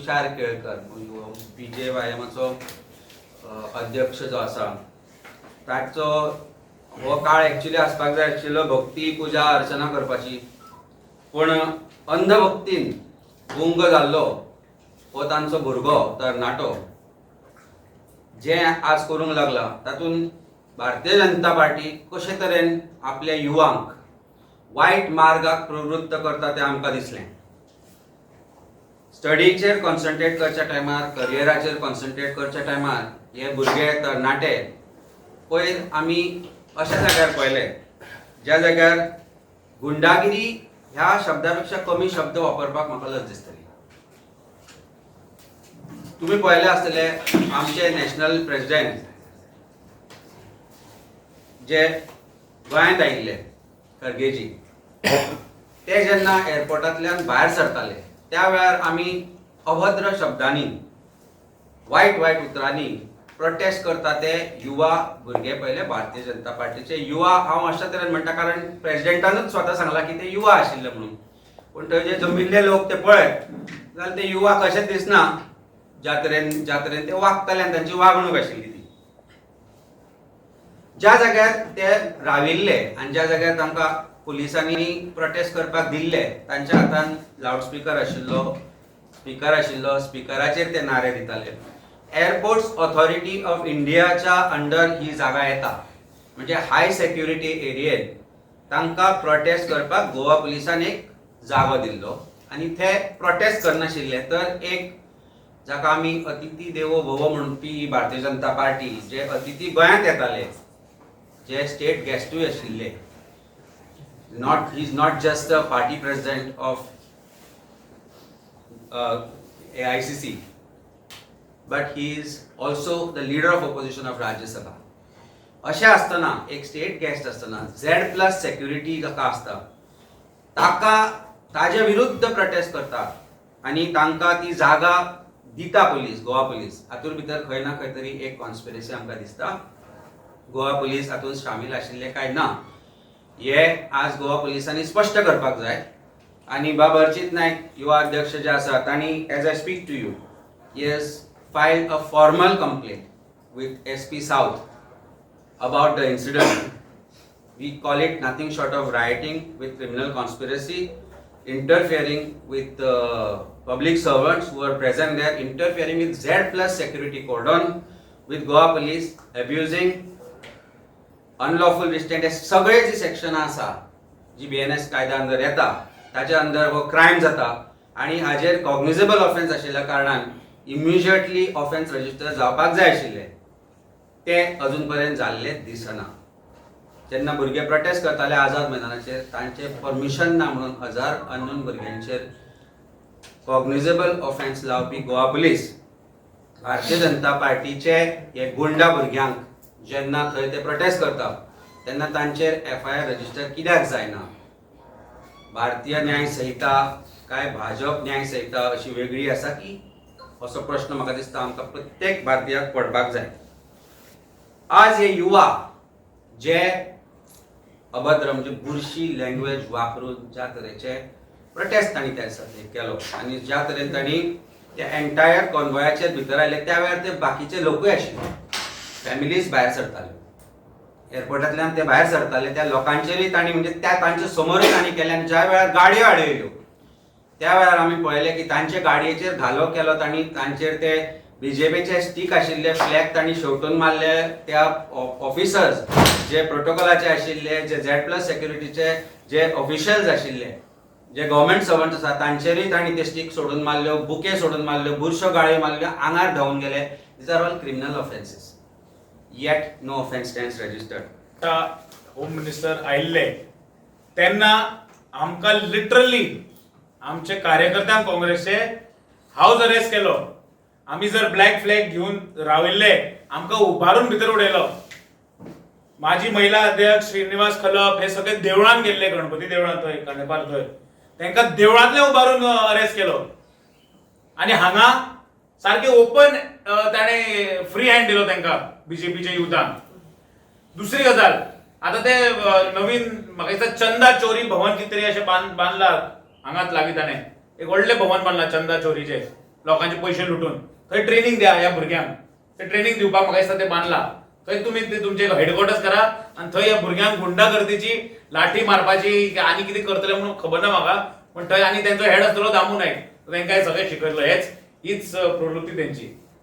तुषार केळकर, बीजेवायएमाचो अध्यक्ष जो आसा, ताचो हो काळ एक्चुली आसपाक जाय आशिल्लो भक्ती, पुजा, अर्चना करपाची, पूण अंधभक्तीन गुंग जाल्लो हो तांचो भुरगो तरणाटो जे आज करूंक लागला, तातूंत भारतीय जनता पार्टी कशे तरेन आपल्या युवांक वायट मार्गाक प्रवृत्त करता तें आमकां दिसलें. स्टडीचेर कॉन्सन्ट्रेट करच्या टायमार, करियराचेर कॉन्सन्ट्रेट करच्या टायमार हे भुरगे तरणाटे पयर आमी अशा जाग्यार पळयले ज्या जाग्यार गुंडागिरी ह्या शब्दा पेक्षा कमी शब्द वापरपाक म्हाका लज दिसतली. तुम्ही पळयले आसतले, आमचे नॅशनल प्रेसिडेंट जे गोंयांत आयिल्ले, खरगेजी, ते जेन्ना एअरपोर्टांतल्यान भायर सरताले त्या वेळार आमी अभद्र शब्दांनी, वायट वायट उतरांनी प्रोटेस्ट करता ते युवा भुरगे पळयले. भारतीय जनता पार्टीचे युवा हांव अशा तरेन म्हणटा, कारण प्रेसिडेंटानूच स्वता सांगला की ते युवा आशिल्ले म्हणून. पूण थंय जे जमिल्ले लोक ते पळयत जाल्यार ते युवा कशेंच दिसना, ज्या तरेन ते वागताले आनी तांची वागणूक आशिल्ली ती. ज्या जाग्यार ते राविल्ले आनी ज्या जाग्यार तांकां पुलिसांनी प्रोटेस्ट करपाक दिल्ले, तांच्या हातान लावडस्पिकर आशिल्लो, स्पिकर आशिल्लो, स्पिकराचेर ते नारे दिताले. एअरपोर्ट्स ऑथॉरिटी ऑफ इंडियाच्या अंडर ही जागा येता, म्हणजे हाय सेक्युरिटी एरियेत तांकां प्रोटेस्ट करपाक गोवा पुलिसान एक जागो दिल्लो आनी ते प्रोटेस्ट करनाशिल्ले. तर एक जाका आमी अतिथी देवो भव म्हणपी भारतीय जनता पार्टी, जे अतिथी गोंयांत येताले, जे स्टेट गेस्टूय आशिल्ले, not he is not just the party president of AICC, but he is also the leader of opposition of Rajya Sabha. अशें आसतना, एक स्टेट गेस्ट आसतना, झेड प्लस सेक्युरिटी जाका आसता, ताका ताजे विरुद्ध प्रोटेस्ट करतात आनी तांकां ती जागा दिता पुलीस, गोवा पुलीस. हातूंत भितर खंय ना खंय तरी एक कॉन्स्पिरसी आमकां दिसता. गोवा पुलीस हातूंत सामील आशिल्ले काय ना, हे आज गोवा पुलिसांनी स्पश्ट करपाक जाय. आनी बाब अर्चित नायक, युवा अध्यक्ष जे आसा, तांणी, as I speak to you, has filed a formal complaint with SP South about the incident. We call it nothing short of rioting with criminal conspiracy, interfering with public servants who are present there, interfering with Z plus security cordon, with Goa Police, abusing unlawful restraint. हे सगळे जी सेक्शनां आसा जी BNS कायद्या अंदर येता, ताच्या अंदर हो क्रायम जाता आनी हाजेर कॉग्निजेबल ऑफेन्स आशिल्ल्या कारणान इमिजिएटली ऑफेन्स रजिस्टर जावपाक जाय आशिल्लें, तें अजून पर्यंत जाल्लें दिसना. जेन्ना भुरगे प्रोटेस्ट करताले आझाद मैदानाचेर, तांचे परमिशन ना म्हणून हजार अननोन भुरग्यांचेर कॉग्निजेबल ऑफेन्स लावपी गोवा पुलीस, भारतीय जनता पार्टीचे हे गुंडा भुरग्यांक जेन्ना थंय ते प्रोटेस्ट करता तेन्ना तांचेर एफआयआर रजिस्टर कित्याक जायना? भारतीय न्याय संहिता काय भाजप न्याय संहिता अशी वेगळी आसा की, असो प्रश्न म्हाका दिसता आमकां प्रत्येक भारतीयाक पडपाक जाय. आज हे युवा जे अभद्र, म्हणजे बुरशी लँग्वेज वापरून ज्या तरेचे प्रोटेस्ट तांणी त्या दिसा केलो आनी ज्या तरेन तांणी त्या एंटायर कॉन्वॉयाचेर भितर आयले, त्या वेळार ते बाकीचे लोकूय आशिल्ले, फॅमिलीज भायर सरताल्यो एअरपोर्टांतल्यान, ते भायर सरताले त्या लोकांचेरूय तांणी, म्हणजे त्या तांच्या समोरूय तांणी केलें. आनी ज्या वेळार गाडयो आडयल्यो त्या वेळार आमी पळयलें की तांचे गाडयेचेर घालो केलो तांणी, तांचेर ते बीजेपीचे स्टीक आशिल्ले फ्लॅग तांणी शेवटून मारले. त्या ऑफिसर्स जे प्रोटोकॉलाचे आशिल्ले, जे झेड प्लस सेक्युरिटीचे जे ऑफिशियल्स आशिल्ले, जे गव्हर्मेंट सर्वंट आसा, तांचेरूय तांणी ते स्टीक सोडून मारल्यो, बुके सोडून मारल्यो, बुरश्यो गाळयो मारल्यो, आंगार धांवून गेले. These are all criminal offences, yet no offence stands registered. आतां होम मिनिस्टर आयिल्ले तेन्ना आमकां लिटरली आमचे कार्यकर्त्यांक काँग्रेसचे हावज अरेस्ट केलो. आमी जर ब्लॅक फ्लॅग घेवन राविल्ले, आमकां उबारून भितर उडयलो. माजी महिला अध्यक्ष श्रीनिवास खलप हे सगळे देवळान गेल्ले, गणपती देवळान थंय खांडेपार, थंय तांकां देवळांतले उबारून अरेस्ट केलो. आनी हांगा सारके ओपन ताणें फ्री हँड दिलो तांकां, बीजेपीच्या युथान. दुसरी गजाल, आता ते नवीन म्हाका दिसता चंदा चोरी भवन कितें तरी अशें बांदला हांगाच लागीं. ताणें एक व्हडलें भवन बांदलां चंदा चोरीचें. लोकांचे पयशे लुटून. थंय ट्रेनिंग द्या ह्या भुरग्यांक. ते ट्रेनिंग दिवपाक म्हाका दिसता ते बांदला. थंय तुमी ते तुमचे हेडक्वॉर्टर्स करा आनी थंय ह्या भुरग्यांक गुंडागर्दीची, लाठी मारपाची आनी कितें करतले म्हणून खबर ना म्हाका, पण थंय आनी तेंचो हेड आसतलो दामू नायक, तांकां सगळें शिकयतलो. हेच हीच प्रवृत्ती तेंची.